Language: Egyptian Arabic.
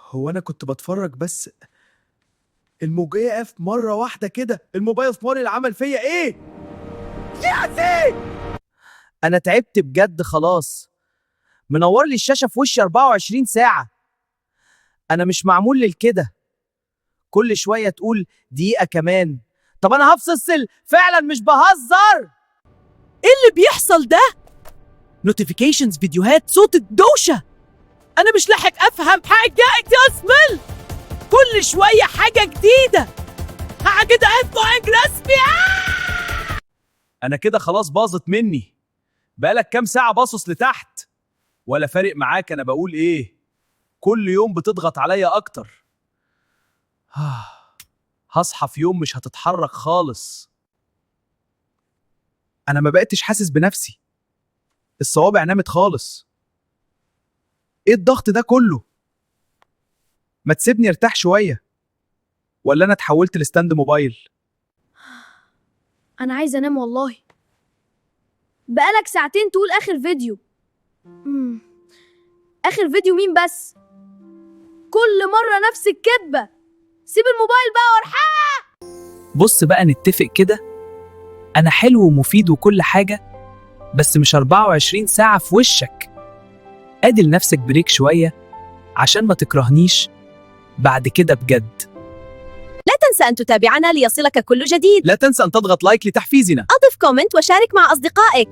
هو انا كنت بتفرج بس الموجية اف مرة واحدة كده. الموبايل في اللي عمل فيا ايه؟ ياسي، انا تعبت بجد خلاص. منور لي الشاشة في وشي 24 ساعة. انا مش معمول للكده. كل شوية تقول دقيقة كمان. طب انا هفصل فعلا، مش بهزر. ايه اللي بيحصل ده؟ notifications، فيديوهات، صوت الدوشة، انا مش لاحق افهم حاجة يا اسمل. كل شوية حاجة جديدة، حاجة رسمي. انا كده خلاص باظت مني. بقالك كام ساعة باصص لتحت ولا فارق معاك انا بقول ايه. كل يوم بتضغط عليا اكتر. هصحى في يوم مش هتتحرك خالص. انا ما بقتش حاسس بنفسي، الصوابع نامت خالص. ايه الضغط ده كله؟ ما تسيبني ارتاح شوية، ولا انا اتحولت ل stand موبايل؟ انا عايزه انام والله. بقالك ساعتين تقول اخر فيديو. اخر فيديو مين بس؟ كل مرة نفس الكذبه. سيب الموبايل بقى وارحم. بص بقى، نتفق كده، انا حلو ومفيد وكل حاجة، بس مش 24 ساعة في وشك. ادي لنفسك break شوية عشان ما تكرهنيش بعد كده بجد. لا تنسى أن تتابعنا ليصلك كل جديد. لا تنسى ان تضغط like لتحفيزنا. أضف comment وشارك مع أصدقائك.